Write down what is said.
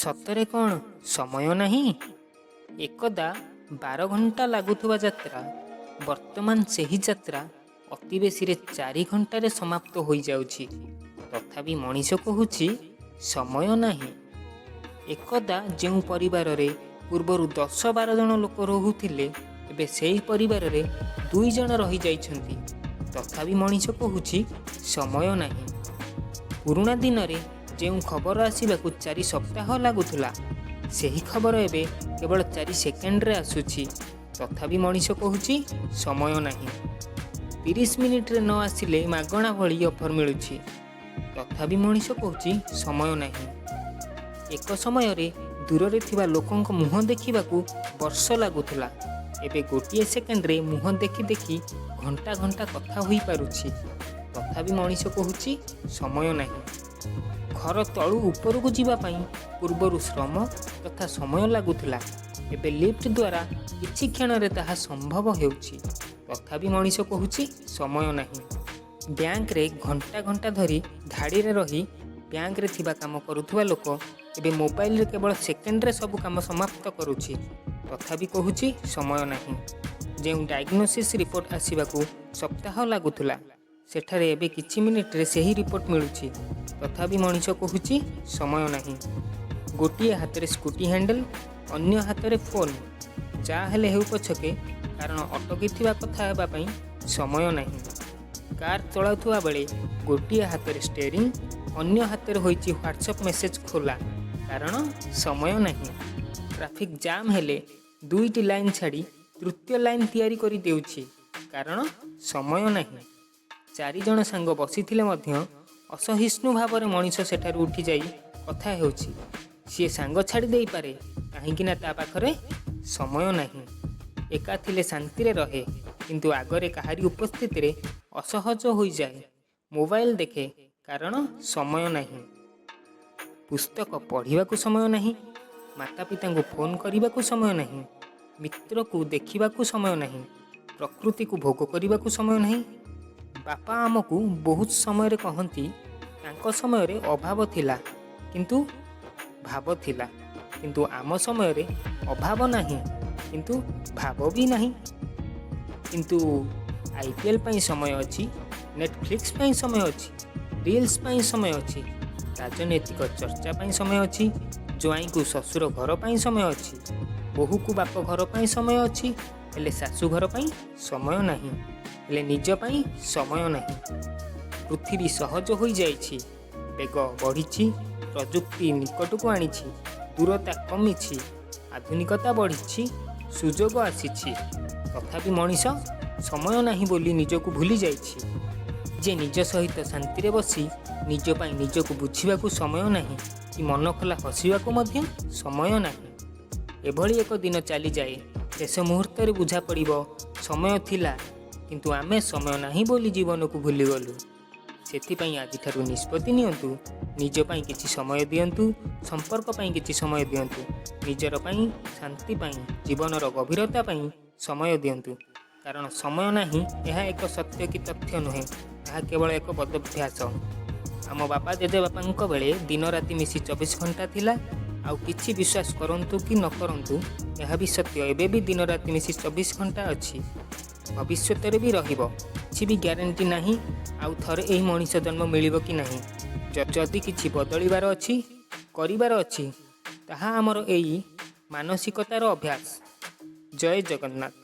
ସତରେ କ'ଣ ସମୟ ନାହିଁ? ଏକଦା 12 ଘଣ୍ଟା ଲାଗୁଥିବା ଯାତ୍ରା, ବର୍ତ୍ତମାନ ସେହି ଯାତ୍ରା ଅତି ବେଶୀରେ 4 ଘଣ୍ଟାରେ ସମାପ୍ତ ହୋଇଯାଉଛି। ତଥାପି ମଣିଷ କହୁଛି, ସମୟ ନାହିଁ। ଏକଦା ଯେଉଁ ପରିବାରରେ ପୂର୍ବରୁ 10-12 ଜଣ ଲୋକ ରହୁଥିଲେ, ଏବେ ସେହି ପରିବାରରେ ଦୁଇ ଜଣ ରହିଯାଇଛନ୍ତି। ତଥାପି ମଣିଷ କହୁଛି, ସମୟ ନାହିଁ। ପୁରୁଣା ଦିନରେ ଯେଉଁ ଖବର ଆସିବାକୁ 4 ସପ୍ତାହ ଲାଗୁଥିଲା, ସେହି ଖବର ଏବେ କେବଳ 4 ସେକେଣ୍ଡରେ ଆସୁଛି। ତଥାପି ମଣିଷ କହୁଛି, ସମୟ ନାହିଁ। 30 ମିନିଟରେ ନ ଆସିଲେ ମାଗଣା ଭଳି ଅଫର୍ ମିଳୁଛି। ତଥାପି ମଣିଷ କହୁଛି, ସମୟ ନାହିଁ। ଏକ ସମୟରେ ଦୂରରେ ଥିବା ଲୋକଙ୍କ ମୁହଁ ଦେଖିବାକୁ ବର୍ଷ ଲାଗୁଥିଲା। ଏବେ ଗୋଟିଏ ସେକେଣ୍ଡରେ ମୁହଁ ଦେଖି ଦେଖି ଘଣ୍ଟା ଘଣ୍ଟା କଥା ହୋଇପାରୁଛି। ତଥାପି ମଣିଷ କହୁଛି, ସମୟ ନାହିଁ। ଘର ତଳୁ ଉପରକୁ ଯିବା ପାଇଁ ପୂର୍ବରୁ ଶ୍ରମ ତଥା ସମୟ ଲାଗୁଥିଲା। ଏବେ ଲିଫ୍ଟ ଦ୍ୱାରା କିଛି କ୍ଷଣରେ ତାହା ସମ୍ଭବ ହେଉଛି। ତଥାପି ମଣିଷ କହୁଛି, ସମୟ ନାହିଁ। ବ୍ୟାଙ୍କରେ ଘଣ୍ଟା ଘଣ୍ଟା ଧରି ଧାଡ଼ିରେ ରହି ବ୍ୟାଙ୍କରେ ଥିବା କାମ କରୁଥିବା ଲୋକ ଏବେ ମୋବାଇଲରେ କେବଳ ସେକେଣ୍ଡରେ ସବୁ କାମ ସମାପ୍ତ କରୁଛି। ତଥାପି କହୁଛି, ସମୟ ନାହିଁ। ଯେଉଁ ଡାଇଗ୍ନୋସିସ୍ ରିପୋର୍ଟ ଆସିବାକୁ ସପ୍ତାହ ଲାଗୁଥିଲା, ସେଠାରେ ଏବେ କିଛି ମିନିଟରେ ସେହି ରିପୋର୍ଟ ମିଳୁଛି। ତଥାପି ମଣିଷ କହୁଛି, ସମୟ ନାହିଁ। ଗୋଟିଏ ହାତରେ ସ୍କୁଟି ହ୍ୟାଣ୍ଡେଲ, ଅନ୍ୟ ହାତରେ ଫୋନ୍। ଯାହା ହେଲେ ହେଉ ପଛକେ, କାରଣ ଅଟକିଥିବା କଥା ହେବା ପାଇଁ ସମୟ ନାହିଁ। କାର୍ ଚଳାଉଥିବା ବେଳେ ଗୋଟିଏ ହାତରେ ଷ୍ଟେରିଂ, ଅନ୍ୟ ହାତରେ ହୋଇଛି ହ୍ୱାଟ୍ସଆପ୍ ମେସେଜ୍ ଖୋଲା, କାରଣ ସମୟ ନାହିଁ। ଟ୍ରାଫିକ୍ ଜାମ୍ ହେଲେ ଦୁଇଟି ଲାଇନ୍ ଛାଡ଼ି ତୃତୀୟ ଲାଇନ୍ ତିଆରି କରିଦେଉଛି, କାରଣ ସମୟ ନାହିଁ। ଚାରିଜଣ ସାଙ୍ଗ ବସିଥିଲେ ମଧ୍ୟ ଅସହିଷ୍ଣୁ ଭାବରେ ମଣିଷ ସେଠାରୁ ଉଠିଯାଇ କଥା ହେଉଛି। ସିଏ ସାଙ୍ଗ ଛାଡ଼ି ଦେଇପାରେ, କାହିଁକି ନା ତା ପାଖରେ ସମୟ ନାହିଁ। ଏକା ଥିଲେ ଶାନ୍ତିରେ ରହେ, କିନ୍ତୁ ଆଗରେ କାହାରି ଉପସ୍ଥିତିରେ ଅସହଜ ହୋଇଯାଏ, ମୋବାଇଲ ଦେଖେ, କାରଣ ସମୟ ନାହିଁ। ପୁସ୍ତକ ପଢ଼ିବାକୁ ସମୟ ନାହିଁ, ମାତା ପିତାଙ୍କୁ ଫୋନ୍ କରିବାକୁ ସମୟ ନାହିଁ, ମିତ୍ରକୁ ଦେଖିବାକୁ ସମୟ ନାହିଁ, ପ୍ରକୃତିକୁ ଭୋଗ କରିବାକୁ ସମୟ ନାହିଁ। ବାପା ଆମକୁ ବହୁତ ସମୟରେ କହନ୍ତି, ତାଙ୍କ ସମୟରେ ଅଭାବ ଥିଲା କିନ୍ତୁ ଭାବ ଥିଲା, କିନ୍ତୁ ଆମ ସମୟରେ ଅଭାବ ନାହିଁ କିନ୍ତୁ ଭାବ ବି ନାହିଁ। କିନ୍ତୁ ଆଇପିଏଲ୍ ପାଇଁ ସମୟ ଅଛି, ନେଟଫ୍ଲିକ୍ସ ପାଇଁ ସମୟ ଅଛି, ରିଲ୍ସ ପାଇଁ ସମୟ ଅଛି, ରାଜନୈତିକ ଚର୍ଚ୍ଚା ପାଇଁ ସମୟ ଅଛି, ଜ୍ୱାଇଁକୁ ଶ୍ୱଶୁର ଘର ପାଇଁ ସମୟ ଅଛି, ବୋହୂକୁ ବାପ ଘର ପାଇଁ ସମୟ ଅଛି, ହେଲେ ଶାଶୁ ଘର ପାଇଁ ସମୟ ନାହିଁ, ହେଲେ ନିଜ ପାଇଁ ସମୟ ନାହିଁ। ପୃଥିବୀ ସହଜ ହୋଇଯାଇଛି, ବେଗ ବଢ଼ିଛି, ପ୍ରଯୁକ୍ତି ନିକଟକୁ ଆଣିଛି, ଦୂରତା କମିଛି, ଆଧୁନିକତା ବଢ଼ିଛି, ସୁଯୋଗ ଆସିଛି। ତଥାପି ମଣିଷ ସମୟ ନାହିଁ ବୋଲି ନିଜକୁ ଭୁଲି ଯାଇଛି। ଯେ ନିଜ ସହିତ ଶାନ୍ତିରେ ବସି ନିଜ ପାଇଁ ନିଜକୁ ବୁଝିବାକୁ ସମୟ ନାହିଁ କି ମନ ଖୋଲା ହସିବାକୁ ମଧ୍ୟ ସମୟ ନାହିଁ। ଏଭଳି ଏକ ଦିନ ଚାଲିଯାଏ, ଶେଷ ମୁହୂର୍ତ୍ତରେ ବୁଝା ପଡ଼ିବ, ସମୟ ଥିଲା, କିନ୍ତୁ ଆମେ ସମୟ ନାହିଁ ବୋଲି ଜୀବନକୁ ଭୁଲିଗଲୁ। ସେଥିପାଇଁ ଆଜିଠାରୁ ନିଷ୍ପତ୍ତି ନିଅନ୍ତୁ, ନିଜ ପାଇଁ କିଛି ସମୟ ଦିଅନ୍ତୁ, ସମ୍ପର୍କ ପାଇଁ କିଛି ସମୟ ଦିଅନ୍ତୁ, ନିଜର ପାଇଁ, ଶାନ୍ତି ପାଇଁ, ଜୀବନର ଗଭୀରତା ପାଇଁ ସମୟ ଦିଅନ୍ତୁ। କାରଣ ସମୟ ନାହିଁ, ଏହା ଏକ ସତ୍ୟ କି ତଥ୍ୟ ନୁହେଁ। ତାହା କେବଳ ଏକ ବଦଭ୍ୟାସ। ଆମ ବାପା ଜେଜେବାପାଙ୍କ ବେଳେ ଦିନ ରାତି ମିଶି 24 ଘଣ୍ଟା ଥିଲା। ଆଉ କିଛି ବିଶ୍ୱାସ କରନ୍ତୁ କି ନ କରନ୍ତୁ, ଏହା ବି ସତ୍ୟ। ଏବେ ବି ଦିନ ରାତି ମିଶି 24 ଘଣ୍ଟା ଅଛି, ଭବିଷ୍ୟତରେ ବି ରହିବ। କିଛି ବି ଗ୍ୟାରେଣ୍ଟି ନାହିଁ ଆଉ ଥରେ ଏହି ମଣିଷ ଜନ୍ମ ମିଳିବ କି ନାହିଁ। ଯଦି କିଛି ବଦଳିବାର ଅଛି, କରିବାର ଅଛି, ତାହା ଆମର ଏଇ ମାନସିକତାର ଅଭ୍ୟାସ। ଜୟ ଜଗନ୍ନାଥ।